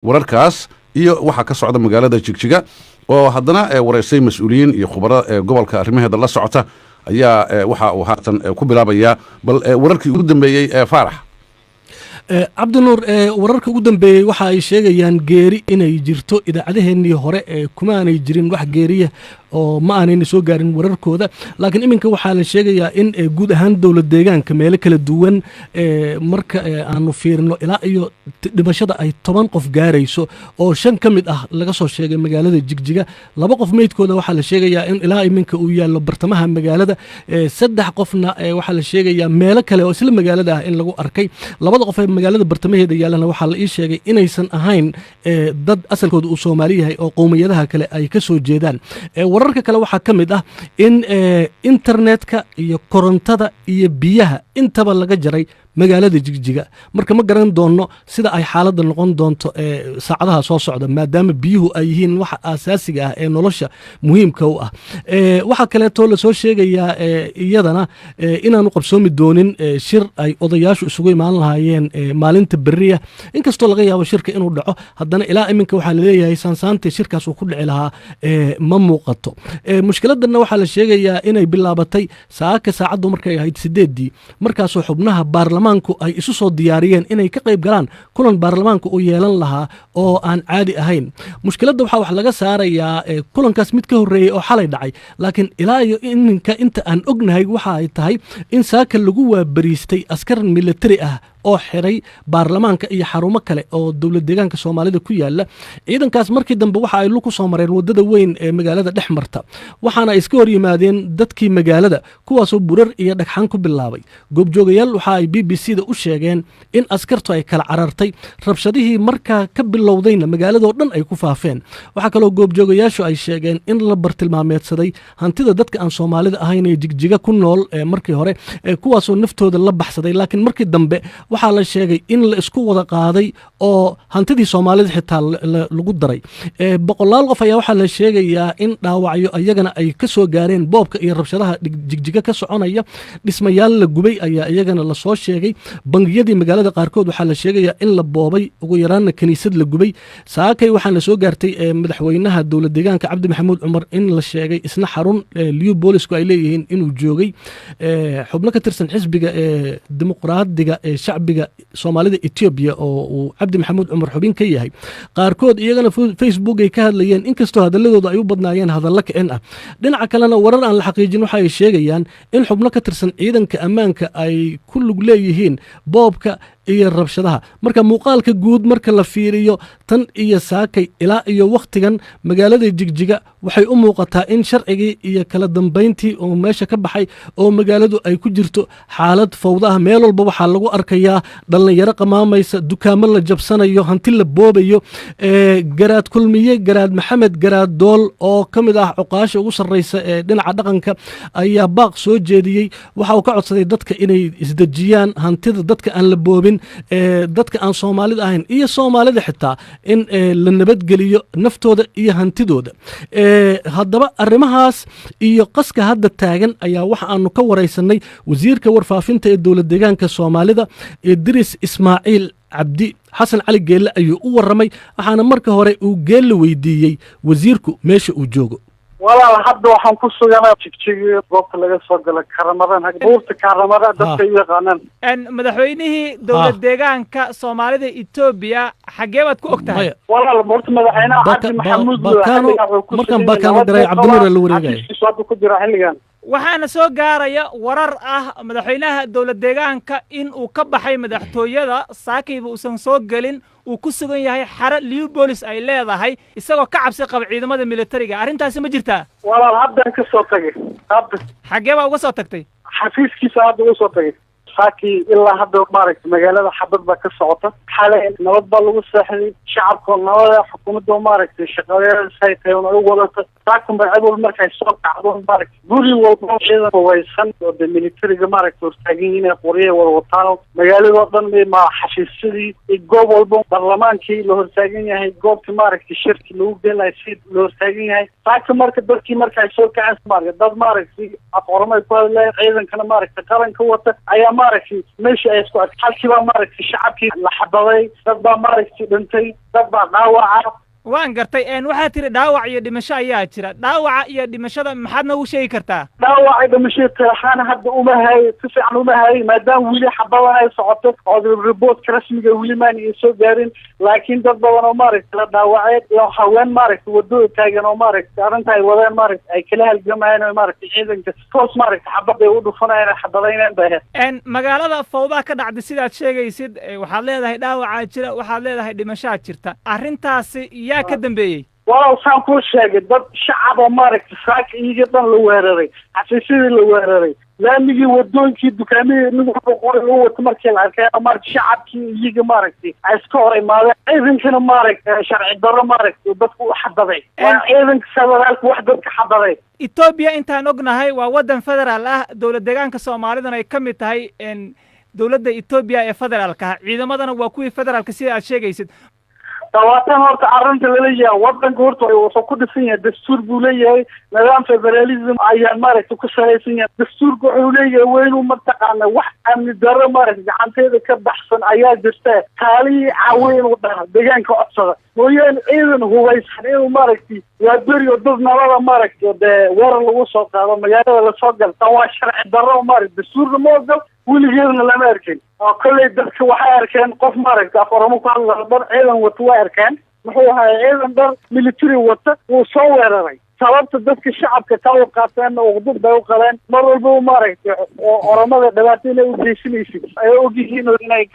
Wararkaas iyo waxaa ka socda magaalada Jigjiga oo haddana wareysay mas-uuliyiin iyo khubaro gobolka arrimaheeda la socota ayaa waxa uu haatan ku bilaabayaa bal wararkii ugu dambeeyey ee Faarax. Cabdinuur, wararka ugu dambeeyey waxa ay sheegayaan geeri inay jirto. Idaacadaheenii hore kumaanay jirin wax geeriya oo ma aanayna soo gaarin wararkooda, laakiin iminka waxaa la sheegayaa in guud ahaan dowlad deegaanka meelo kala duwan marka aanu fiirino ilaa iyo dhimashada ay 10 qof gaarayso, oo 5 ka mid ah laga soo sheegay magaalada Jigjiga. 2 qof meydkooda waxaa la sheegayaa in ilaa iminka uu yaallo bartamaha magaalada, 3 qofna waxaa la sheegayaa meelo kale oo isla magaalada ah in lagu arkay. Labada qof ee magaalada bartamaheeda yaallana waxaa la ii sheegay inaysan ahayn dad asalkooda uu Soomaali yahay oo qowmiyadaha kale ay ka soo jeedaan. Wararka kale waxaa ka mid ah in internetka iyo korontada iyo biyaha intaba laga jaray magaalada Jigjiga. Marka ma garan doono sida ay xaaladda noqon doonto saacadaha soo socda, maadaama biyuhu ay yihiin waxa aasaasiga ah ee nolosha muhiimka u ah. Waxaa kaleeto lasoo sheegayaa iyadana inaanu qabsoomi doonin shir ay odayaashu isugu imaan lahaayeen maalinta beriya. Inkastoo laga yaabo shirka inuu dhaco, haddana ilaa iminka waxaa laleeyahay saansaantii shirkaas uu ku dhici lahaa ma muuqato. Mushkiladanna waxaa la sheegayaa inay bilaabatay saaka saacaddu markay ahayd 8-dii, markaasoo xubnaha baarlamaanku ay isu soo diyaariyeen inay ka qayb galaan kulan baarlamaanku uu yeelan lahaa oo aan caadi ahayn. Mushkiladda waxaa wax laga saarayaa kulankaas mid ka horreeyey oo xalay dhacay, laakiin ilaa iyo iminka inta aan ognahay waxa ay tahay in saaka lagu waabariistay askar militari ah oo xiray baarlamaanka iyo xarumo kale oo dowlad deegaanka Soomaalida ku yaala. Ciidankaas markii dambe waxa ay lug ku soo mareen waddada weyn ee magaalada dhex marta, waxaana ay iska hor yimaadeen dadkii magaalada, kuwaasoo burar iyo dhagxaan ku bilaabay. Goobjoogayaal waxa ay BBC da u sheegeen in askartu ay kala carartay, rabshadihii markaa ka bilowdayna magaaladoo dhan ay ku faafeen. Waxaa kaloo goobjoogayaashu ay sheegeen in la bartilmaameedsaday hantida dadka aan Soomaalida ahayn ee Jigjiga ku nool markii hore, kuwaasoo naftooda la baxsaday, laakiin markii dambe waxaa la sheegay in la isku wada qaaday oo hantidii Soomaalida xitaa lagu daray. Boqolaal qof ayaa waxaa la sheegayaa in dhaawacyo iyagana ay ka soo gaareen boobka iyo rabshadaha Jigjiga ka soconaya. Dhismayaal la gubay ayaa iyagana lasoo sheegay. Bangiyadii magaalada qaarkood waxaa la sheegayaa in la boobay, ugu yaraanna kiniisad la gubay. Saakay waxaana soo gaartay madaxweynaha dowlad deegaanka Cabdi Maxamuud Cumar in la sheegay isna xarun liyu boolisku ay leeyihiin inuu joogay. Xubno ka tirsan xisbiga ee dimuqraadiga ee shacbiga Soomaalida Etoobiya oo uu Cabdi Maxamuud Cumar xubin ka yahay qaarkood iyagana Facebook ay ka hadlayeen, inkastoo hadaladooda ay u badnaayeen hadallo kicin ah. Dhinaca kalena warar aan la xaqiijin waxa ay sheegayaan in xubno ka tirsan ciidanka ammaanka ay ku lug leeyihiin boobka iyo rabshadaha. Marka muuqaalka guud marka la fiiriyo tan iyo saakay ilaa iyo wakhtigan, magaalada Jigjiga waxay u muuqataa in sharcigii iyo kala dambayntii oo meesha ka baxay oo magaaladu ay ku jirto xaalad fawda ah. Meel walba waxaa lagu arkayaa dhallinyaro qamaamaysa, dukaamo la jabsanayo, hanti la boobayo. Garaad Kulmiye Garaad Maxamed Garaad Dool oo ka mid ah cuqaasha ugu sarreysa ee dhinaca dhaqanka ayaa baaq soo jeediyey. Waxa uu ka codsaday dadka inay isdejiyaan, hantida dadka aan la boobin, dadka aan Soomaalida ahayn iyo Soomaalida xitaa in la nabadgeliyo naftooda iyo hantidooda. Haddaba arrimahaas iyo qaska hadda taagan ayaa waxa aanu ka waraysanay wasiirka warfaafinta ee dowlad deegaanka Soomaalida, Idris Ismaaciil Cabdi. Xasan Cali Geelle ayuu u warramay, waxaana marka hore uu Geelle weydiiyey wasiirku meesha uu joogo. Walaal, hadda waxaan ku suganaa Jigjigi, goobta laga soo galo Karamadan, buurta Karamada dadka u yaqaanaan. Madaxweynihii dowlad deegaanka Soomaalida Etoobiya xaggee baad ku og tahay? Walaal, horta madaxweynaha Cabdi Maxamuud markaan Bakano garay Cabdinuur la wareegaya hadda ku jira xilligan. Waxaana soo gaaraya warar ah madaxweynaha dowlad deegaanka in uu ka baxay madaxtooyada saakayba, uusan soo gelin, uu ku sugan yahay xaro liu bolis ay leedahay, isagoo ka cabsi qaba ciidamada militariga. Arrintaasi ma jirtaa? Walaal, haddaan ka soo tagay hadda. Xaggee baa uga soo tagtay? Xafiiskiisa hadda uga soo tagay. Saakii ilaa hadda maaragtay magaalada xabad baa ka socota. Xalay nabad baa lagu seexday, shacabka nabada, xukuumadda maaragtay shaqadeeda tahay un ay u wadata. Saakan bay cid walba markay soo kacdo maaragtay guri walba ciidan hubaysan oo de militariga maaragtay hortaagan yihiin, qoryahay wada wataan magaaladoo dhan, ma xafiisyadii, goob walba, baarlamaankii la hortaagan yahay, goobtii maaragtay shirki lagu geen lahay si la hortaagan yahay. Saaka marka dadkii markay soo kaceen maaragtay dad maaragtay af Oromay ku hadlayeen, ciidankana maaragtay qaranka wata ayaa Maaragtay, meesha ay isku arkay halkii baa, maaragtay, shacabkii la xabaday, dad baa, maaragtay, dhintay, dad baa dhaawaca. Waan gartay. Waxaad tiri dhaawac iyo dhimasho ayaa jira. Dhaawaca iyo dhimashada maxaad noogu sheegi kartaa? Dhaawaca dhimashada tiraxaana hadda uma hay, si fiican uma hay, maadaama weli xabadan ay socoto oo reportka rasmiga weli maan iyo soo gaarin. Laakiin dad badan oo, maaragtay, la dhaawacay iyo haween, maaragtay, wadada taagan oo, maaragtay, arrinta ay wadeen, maaragtay, ay kala halgamayeen oo, maaragtay, ciidanka toos, maaragtay, xabad ay u dhufanayeen, xabadayneen bay ahayd. Magaalada fawdaa ka dhacday sidaad sheegaysid. Waxaad leedahay dhaawacaa jira, waxaad leedahay dhimashaa jirta. Arrintaasi yaa ka dambeeyey? Walaal, saan kuu sheegay, dad shacab oo, maaragtay, saaka iyaga dhan la weeraray, xafiisyadii la weeraray, laamigii, wadooyinkii, dukaamihii, nin walba qori u wato markii la arkay, maaragtay, shacabkii iyaga, maaragtay, ay iska hor imaadeen. Ciidankana, maaragtay, sharci darro, maaragtay, dadku u xadaday. Waa ciidanka federaalka wax dadka xadaday. Etoobiya intaan ognahay waa waddan federaal ah, dowlad deegaanka Soomaaliduna ay ka mid tahay dowladda Etoobiya ee federaalka ah. Ciidamadana waa kuwii federaalka sida aad sheegaysid. Dhawaatan horta arrinta laleeyahay, wadanka horta wuxuu ku dhisan yahay dastuur buu leeyahay, nidaam federalism ayaan, maaragtay, ku salaysan yahay. Dastuurka wuxuu leeyahay weynu mataqaana wax amni darro, maaragtay, gacanteeda ka baxsan ayaa jirta, kaalihii caawi inuu dhaha deegaanka codsada mooyaane, ciidan hubaysan inuu, maaragtay, waa beri oo dad nalada, maaragtay, dee weerar lagu soo qaado, magaalada lasoo galo, tan waa sharci darro, maaragtay, dastuurna ma ogol, weligeedna lama arkin. Oo kolley dadka waxay arkeen qof, maaragtay, af Oromo ku hadla, dhar ciidan wata way arkeen. Muxuu ahay ciidan dhar military wata wuu soo weeraray. Sababta dadka shacabka taa u qaateenna uqdud bay u qabeen mar walba, maaragtay, oo Oromada dhibaato inay u geysanaysid ay ogyihiin oo inay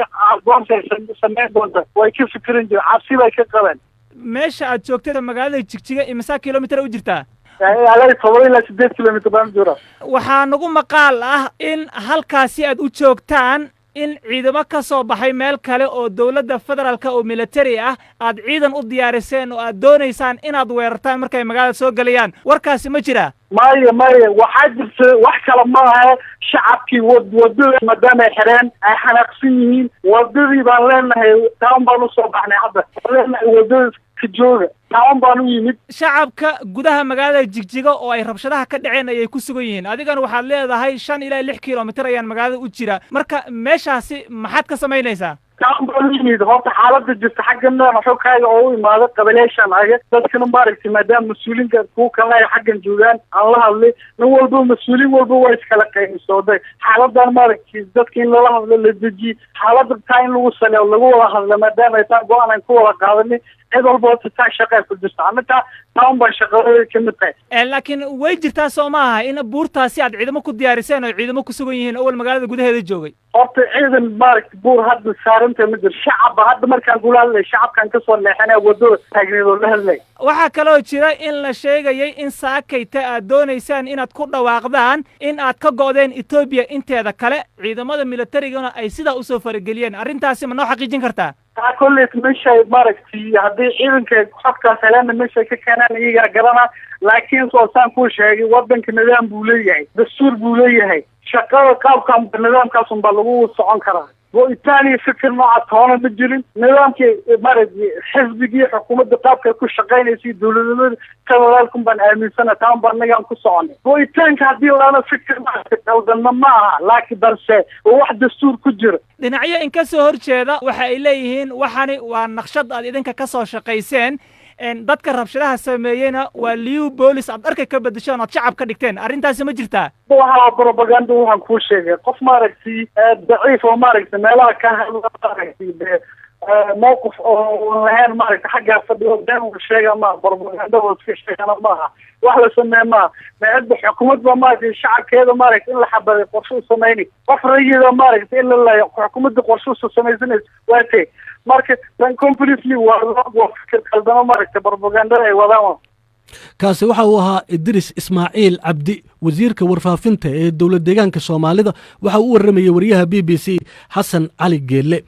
goortay sameyn doonta way ka fikiran jireen, cabsi bay ka qabeen. Meesha aad joogtada magaalada Jigjiga imisaa kilomitir u jirtaa? Alay 7 ilaa 8 kilomitr baan joogaa. Waxaa nagu maqaal ah in halkaasi aad u joogtaan in ciidamo ka soo baxay meel kale oo dowladda federaalka oo military ah aad ciidan u diyaariseen oo aad doonaysaan inaad weerartaan markay magaalada soo gelayaan. Warkaasi ma jiraa? Maya, maya, waxaa jirta wax kale ma aha. Shacabkii wadada maadaama ay xireen, ay xanaaqsan yihiin, wadadii baan leenahay taan baan usoo baxnay. Hadda leenahay wadada ka jooga, taan baan u yimid. Shacabka gudaha magaalada Jigjiga oo ay rabshadaha ka dhaceen ayay ku sugan yihiin. Adigana waxaad leedahay 5 ilaa 6 kilomitir ayaan magaalada u jira. Marka meeshaasi maxaad ka samaynaysaa? Taan baan u yimid. Horta xaaladda jirta xaggana xogkaaga oo u imaado qabaleeshaan aga dadkana, maaragtay, maadaama mas-uuliinka kuwa kalena ay xaggan joogaan aan la hadlay, nin walba, mas-uuliin walba waa iskala qaymisooday xaaladan, maaragtay, dadka in lala hadlo, la dejiye xaaladda, taa in lagu saleeyo, lagu wada hadlo, maadaama ay taa go-aan aan ku wada qaadanay. Cid walba horta taa shaqay ku jirta, ama taa taan baa shaqadooda ka mid tahay. Laakiin way jirtaa, soo ma aha, in buurtaasi aad ciidamo ku diyaariseen oo ciidamo ku sugan yihiin awal magaalada gudaheeda joogay? Horta ciidan, maaragtay, buur hadda saaranta ma jiro. Shacabba hadda markaan kula hadlay, shacabkaan kasoo leexanaya wadada taagneed oo la hadlay. Waxaa kaloo jira in la sheegayay in saakayta aad doonaysaan inaad ku dhawaaqdaan in aad ka go'deen Etoobiya inteeda kale, ciidamada militarigana ay sidaa usoo farageliyeen. Arrintaasi ma noo xaqiijin kartaa? Taa kolleyt meeshay, maaragtay, haddii ciidanka xogtaas heleena, meeshay ka keenaan iyagaa garana. Laakiin soo saan kuu sheegay, wadanka nidaam buu leeyahay, dastuur buu leeyahay, shaqada qaabkan nidaamkaas unbaa lagu socon karaa. Go'itaan fikir nooca toona ma jirin. Nidaamkii, maaragtay, xisbigii, xukuumadda qaabkay ku shaqaynaysay, dowladnimada federaalkun baan aaminsana, taan baan nagaan ku soconay. Go'itaanka haddii lana fikir, maaragtay, qaldanna ma aha, laakiin balse oo wax dastuur ku jira. Dhinacyo in ka soo horjeeda waxa ay leeyihiin waxani waa naqshad aad idinka ka soo shaqayseen, dadka rabshadaha sameeyeyna waa Liyu Boolis aad dharka ka bedesheen oad shacab ka dhigteen. Arrintaasi ma jirtaa? Waxaa propaganda waxaan kuu sheegay qof, maaragtay, daciif oo, maaragtay, meelaha ka hadla, maaragtay, de mawqif oo lahayn, maaragtay, xaggaa fadhiyo been uu sheega maaha, propaganda oo iska sheegana maaha, wax la sameeye maaha. Macidba xukuumad ba, maaragtay, shacabkeeda, maaragtay, in la xabaday qorshe u samayni, qof rayida, maaragtay, in la laayo xukuumadda qorshe usa samaysanayso waa tee. Marka tan completely waa fikir qaldamo, maaragtay, propagandada ay wadaan. Kaasi waxa uu ahaa Idris Ismaaciil Cabdi, wasiirka warfaafinta ee dowlad deegaanka Soomaalida. Waxa uu u warramayey wariyaha BBC Xasan Cali Geelle.